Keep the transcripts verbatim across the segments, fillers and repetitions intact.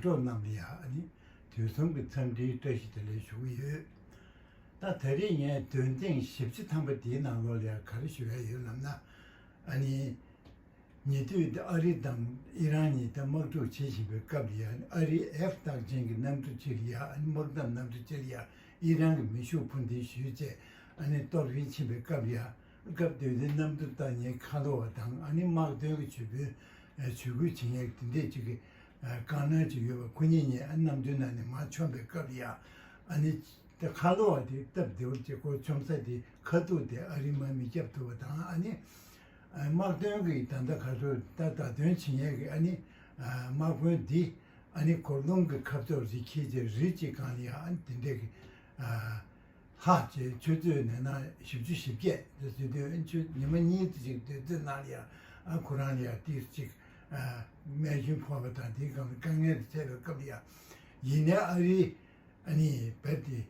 གྲོགས་རྣམས་ལ་ཡང་ཨ་ནི་དུས་གསུམ་གྱི་འཚམས་འདྲིའི་བཀྲ་ཤིས་བདེ་ལེགས་ཞུ་གི་ཡོད། ད་ད་རེས་ངས་འདོན་ཐེངས་བཞི་བཅུ་ཐམ་པ་འདིའི་ནང་ལོགས་ལ་ཡང་ག་རེ་ཞུ་ཡ་ཡོད་ལབ་ན། ཨ་ནི། ཉེ་དུས་ཨ་རི་དང་ཨི་རན་གཉིས་དམག་འཁྲུག་བྱེད་བཞིན་པའི་སྐབས་ལ་ཡང་ཨ་རིའི་ཨེཕ་རྟགས་ཅན་གྱི་གནམ་གྲུ་གཅིག་ལ་ཡང་དམག་འཐབ་གནམ་གྲུ་གཅིག་ལ་ཡང་ཨི་རན་གྱི་མེ་ཤུགས་འཕུར་མདེལ་ཞུས་བཅས་ཨ་ནི་གཏོར་སྐྱོན་ཕྱིན་པའི་སྐབས་ལ་ཡང་སྐབས་དེ་དུས་གནམ་གྲུ་བཏང་མཁན་ཁ་ལོ་བ་དང་ཨ་ནི་དམག་དོན་གྱི་ཇུས་འབུལ་ཇུས་འགོད་བྱེད་མཁན་དེ་འདྲས་ཅིག་གི་དཀའ་ངལ་ཅིག་ཡོད་པ་ཁོ་གཉིས་གཉིས་ཨ་གནམ་གྲུའི་ནང་ནས་མར་མཆོངས་པའི་སྐབས་ལ་ཡང་ཨ་ནི་ཁ་ལོ་བ་དེ་སྟབས་བདེ་བོ་ཅིག་གོ་མཆོངས་ས་དེ་ཁ་ཐུག་དེ་ཨ་རིའི་དམག་མི་བསྐྱབས་ཐུབ་པ་དང་ཨ་ནི། དམག་དོན་གྱི་ད་ལྟ་ག་ཚོད་ད་བརྡ་དོན་བྱེད་མཁན་གྱི་ཨ་ནི་དམག་དཔོན་འདི་ཨ་ནི་གོ་ལུང་གི་ཁ་ཕྱོགས་རི་ཁྱེར་རྗེས་རི་གཅིག་སྒང་ལ་ཡང་ཨ་ནི་དེ་འདྲས་ཀྱི་ལྷག་བཅས་ཆུ་ཚོད་ནས་ན་བཞི་བཅུ་ཞེ་བརྒྱད་དུ་ཟིན་དུས་ཨ་ཆུ་ཉི་མ་གཉིས་ཙམ་ཅིག་སྡོད་ཚེ་ནང་ལ་ཡང་ཨ་ཁོ་རང་ལ་ཡང་ཏིས་ཅིག་རྨས་སྐྱོན་ཕོག་པ་དང་དེའི་སྒང་ལ་དཀའ་ངལ་དུ་ཚད་པའི་སྐབས་ལ་ཡང་ཡིན་ནའི་ཨ་རིའི། ཨ་ནི་རྦད་དེ་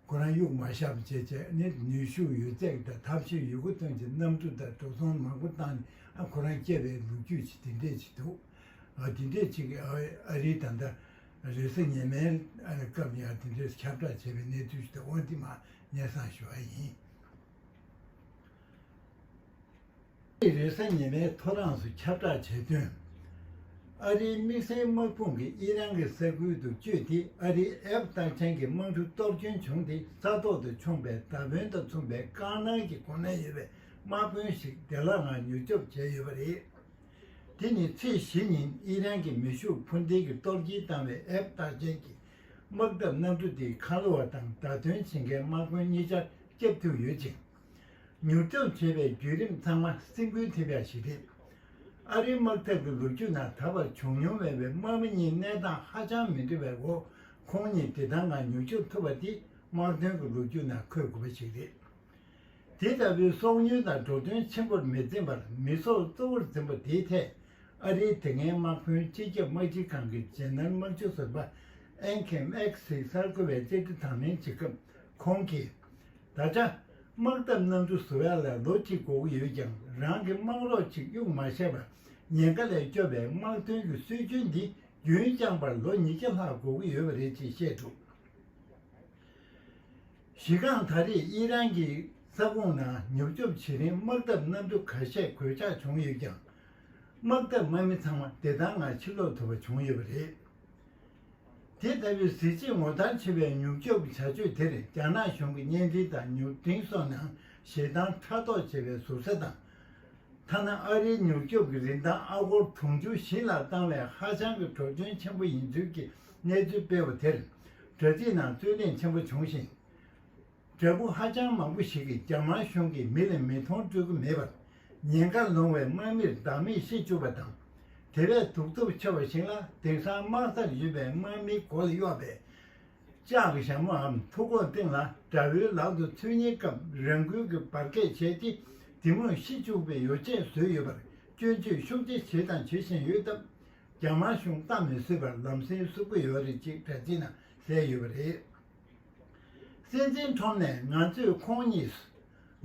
ཁོ་རང་གཡུག་མ་བཞག་པ་བྱས་བྱས་ཨ་ནི་ནུས་ཤུགས་ཡོད་ཚད་དང་ཐབས་ཤེས་ཡོད་རྒུ་བཏོན་གྱི་གནམ་གྲུ་དང་འགྲོ་སོང་མང་པོ་བཏང་ནས་ཨ་ཁོ་རང་སྐྱེལ་བའི་ལོ་རྒྱུས་ཅིག་དེ་འདྲས་ཅིག་འདུག་ཨ་དེ་འདྲས་ཅིག་གི་ཨ་ཨ་རིའི་ད་ལྟ་རེས་གཟའ་ཉི་མའི་ཨ་སྐབས་ཡང་དེ་འདྲས་ཁྱབ་བསྒྲགས་བྱས་པའི་གནས་ཚུལ་ཞིག་དང་འོ་འདི་མ་སྙན་སེང་ཞུ་བ་ཡིན། རེས་གཟའ་ཉི་མའི་ཐོ་རངས་སུ་ཁྱབ་བསྒྲགས་བྱས་དོན། ཨ་རིའི་དམིགས་བསལ་དམག་དཔུང་གིས་ཨི་རན་གྱི་ས་ཁུལ་དུ་བསྐྱོད་དེ་ཨ་རིའི་ཨེཕ་རྟགས་ཅན་གྱི་དམག་གྲུ་གཏོར་སྐྱོན་བྱུང་སྟེ་ས་ཐོག་ཏུ་མཆོངས་པའི་མདའ་དཔོན་དང་མཚུངས་པའི་ཀར་ནལ་གྱི་གོ་གནས་ཡོད་པའི་དམག་དཔོན་ཞིག་བདེ་བླག་ངང་མྱུར་སྐྱོབ་བྱས་ཡོད་པ་རེད། དེ་ནི་ཚེས་བཞི་ཉིན་ཨི་རན་གྱི་མེ་ཤུགས་འཕུར་མདེལ་གྱིས་གཏོར་སྐྱོན་བཏང་བའི་ཨེཕ་རྟགས་ཅན་གྱི་དམག་འཐབ་གནམ་གྲུ་དེའི་ཁ་ལོ་བ་དང་བརྡ་དོན་བྱེད་མཁན་དམག་དཔོན་གཉིས་ཆར་བསྐྱབས་ཐུབ་ཡོད་ཅིང་། མྱུར་སྐྱོབ་བྱེད་པའི་བརྒྱུད་རིམ་ཚང་མ་སེམས་འགུལ་ཐེབས་ཡག་ཞིག་རེད། ཨ་རིའི་དམག་འཐབ་ཀྱི་ལོ་རྒྱུས་ནང་ད་བར་བྱུང་མྱོང་མེད་པའི་དམག་མི་གཉིས་གནས་སྟངས་ཧ་ཅང་མི་འདྲ་བའི་འོག་ཁོང་གཉིས་བདེ་ཐང་ངང་མྱུར་སྐྱོབ་ཐུབ་པ་དེ་དམག་དོན་གྱི་ལོ་རྒྱུས་ནང་འཁོད་དགོས་པ་ཞིག་རེད། དེ་ལྟ་བུའི་སོག་ཉུལ་དང་འགྲོ་དོན་ཆེན་པོར་མི་འཛེམ་པར་མི་སྲོག་གཙོ་བོར་འཛིན་པ་དེའི་ཐད། ཨ་རིའི་དེ་སྔའི་དམག་དཔོན་སྤྱི་ཁྱབ་དམག་སྤྱི་ཁང་གི་ཇེ་ནར་དམག་སྤྱི་ཟུར་པ་ཨེན་ཁེམ་ཨེག་སིས་གསར་འགོད་པའི་བཅར་འདྲི་དང་ལེན་བྱེད་སྐབས་ཁོང་གིས། ད་ཆ་དམག་འཐབ་གནམ་གྲུ་བཟོ་ཡག་ལ་ལོ་གཅིག་འགོར་གྱི་ཡོད་ཀྱང་རང་གི་དམག་རོགས་གཅིག་གཡུག་མ་ཤེས་པར་ཉེན་ཁ་ལས་སྐྱོབ་པའི་དམག་དོན་གྱི་སྲོལ་རྒྱུན་འདི་རྒྱུན་བསྐྱངས་པར་ལོ་ཉིས་བརྒྱ་ལྷག་འགོར་གྱི་ཡོད་པ་རེད་ཅེས་བཤད་འདུག་གཞི་རྐང་ད་རེས་ཨི་རན་གྱི་ས་ཁོངས་ནང་མྱུར་སྐྱོབ་བྱེད་རིང་དམག་འཐབ་གནམ་གྲུ་ཁ་ཤས་གོད་ཆག་བྱུང་ཡོད་ཀྱང་། དམག་འཐབ་དམག་མི་ཚང་མ་བདེ་ཐང་ངང་ཕྱིར་ལོག་ཐུབ་པ་བྱུང་ཡོད་པ་རེད། དེ་ལྟ་བུའི་གཟི་བརྗིད་ངོ་མཚར་ཆེ་བའི་མྱུར་སྐྱོབ་བྱ་སྤྱོད་དེར་རྒྱ་ནག་གཞུང་གི་བརྙན་འཕྲིན་དང་མྱུར་འཕྲིན་སོགས་ནང་ཞེ་སྡང་ཕྲག་དོག་ཆེ་བའི་ཟུར་ཟ་དང་། ཐ་ན་ཨ་རིའི་མྱུར་སྐྱོབ་ཀྱི་རིན་ཐང་ཨ་སྒོར་དུང་ཕྱུར་བཞི་ལ་བཏང་བའི་ཧ་ཅང་གི་འགྲོ་གྲོན་ཆེན་པོ་ཡིན་ཚུལ་གྱི་གནས་ཚུལ་སྤེལ་བ་དེར། དྲ་ཚིགས་ནང་རྩོད་གླེང་ཆེན་པོ་བྱུང་ཞིང་། དྲ་འབུ་ཧ་ཅང་མང་པོ་ཞིག་གིས་རྒྱ་དམར་གཞུང་གིས་མི་ལ་མི་མཐོང་སྤྲོད་ཀྱི་མེད་པར། ཉེན་ཁར་ལྷུང་བའི་དམག་མིར་བདག་མེད་གཞི་བཅུག་པ་དང་། དེ་བས་གདུག་རྩུབ་ཆེ་བ་ཞིག་ལ་དེང་སང་དམག་སར་ཡོད་པའི་དམག་མིའི་མགོ་ལ་གཡོགས་པའི་ལྕགས་ཀྱི་ཞྭ་མོའམ་ཐུགས་ཁོག་སྟེང་ལ་དགྲ་བོའི་ལག་ཏུ་ཚུད་ཉེན་སྐབས་རང་འགུལ་གྱིས་འབར་གས་བྱས་ཏེ་དེ་མུར་ཤི་བཅུག་པའི་ཡོ་བྱད་བཟོས་ཡོད་པར་སྐྱོན་བརྗོད་ཤུགས་ཆེ་བྱས་དང་བྱེད་བཞིན་ཡོད་སྟབས། རྒྱ་དམར་གཞུང་གཏམ་མི་བཟོད་པར་ལམ་སེང་བསུབ་ཀྱི་ཡོད་རེད་ཅེས་དྲ་ཚིགས་ནང་གསལ་ཡོད་པ་རེད། སྲིད་འཛིན་ཁྲོམ་ནས་ང་ཚོས་ཁོང་གཉིས་སུ།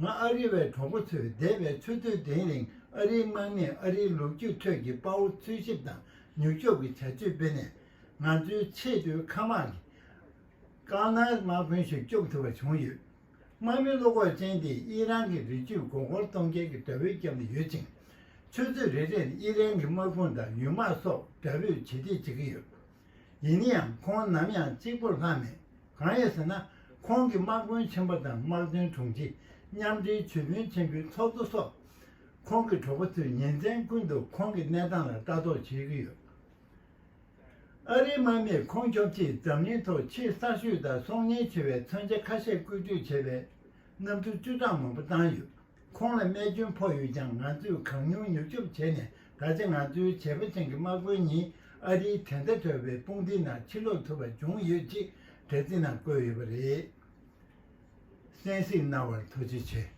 ང་ཨ་རི་བའི་གྲོགས་པོ་ཚོས་འདས་པའི་ཆུ་ཚོད་བདུན་རིང་ཨ་རིའི་དམག་མིས་ཨ་རིའི་ལོ་རྒྱུས་ཁྲོད་ཀྱི་དཔའ་བོ་འཚོལ་ཞིབ་དང་མྱུར་སྐྱོབ་ཀྱི་བྱ་སྤྱོད་སྤེལ་ནས། ང་ཚོའི་ཆེས་མཐོའི་མཁའ་དམག་གི་ཀར་ནལ་དམག་དཔོན་ཞིག་སྐྱོབ་ཐུབ་པ་བྱུང་ཡོད། དམག་མི་བློ་ཁོག་ཅན་དེས་ཨི་རན་གྱི་རི་རྒྱུད་མགོ་སྐོར་གཏོང་མཁན་གྱི་དགྲ་བོའི་རྒྱབ་ལ་ཡོད་ཅིང་། ཆུ་ཚོད་རེ་རེར་ཨི་རན་གྱི་དམག་དཔུང་དང་ཡུལ་དམག་སོགས་དགྲ་བོས་བྱེད་གཏད་བྱེད་ཀྱི་ཡོད། ཡིན་ན་ཡང་ཁོང་ནམ་ཡང་གཅིག་པུར་ལྷག་མེད། གང་ཡིན་ཟེར་ན། ཁོང་གི་དམག་དཔོན་ཆེན་པོ་དང་དམག་དོན་དྲུང་ཆེ། མཉམ་འབྲེལ་ཇུས་འབུལ་ཆེན་པོའི་ཚོགས་གཙོ་སོགས། ཁོང་གི་གྲོགས་པོ་ཚོས་ཉིན་མཚན་ཀུན་ཏུ་ཁོང་གི་གནས་སྟངས་ལ་ལྟ་རྟོག་བྱེད་ཀྱི་ཡོད། ཨ་རིའི་དམག་མིས་ཁོང་སྐྱོབ་ཆེད་འཛམ་གླིང་ཐོག་ཆེས་གསར་ཤོས་དང་སྲོག་ཉེན་ཆེ་བའི་མཚོན་ཆ་ཁ་ཤས་བཀོལ་སྤྱོད་བྱས་པའི་གནམ་གྲུ་བཅུ་ཕྲག་མང་པོ་བཏང་ཡོད། ཁོང་ལ་རྨས་སྐྱོན་ཕོག་ཡོད་ཀྱང་ང་ཚོས་གང་མྱུར་མྱུར་སྐྱོབ་བྱས་ནས་ད་ཆ་ང་ཚོའི་བྱེད་པ་ཅན་གྱི་དམག་དཔོན་གཉིས་ཨ་རིའི་འགྲན་ཟླ་བྲལ་བའི་དཔུང་སྡེའི་ནང་ཕྱིར་ལོག་ཐུབ་པ་བྱུང་ཡོད་ཅེས་དྲ་ཚིགས་ནང་བཀོད་ཡོད་པ་རེད། གསན་གཟིགས་གནང་བར་ཐུགས་རྗེ་ཆེ།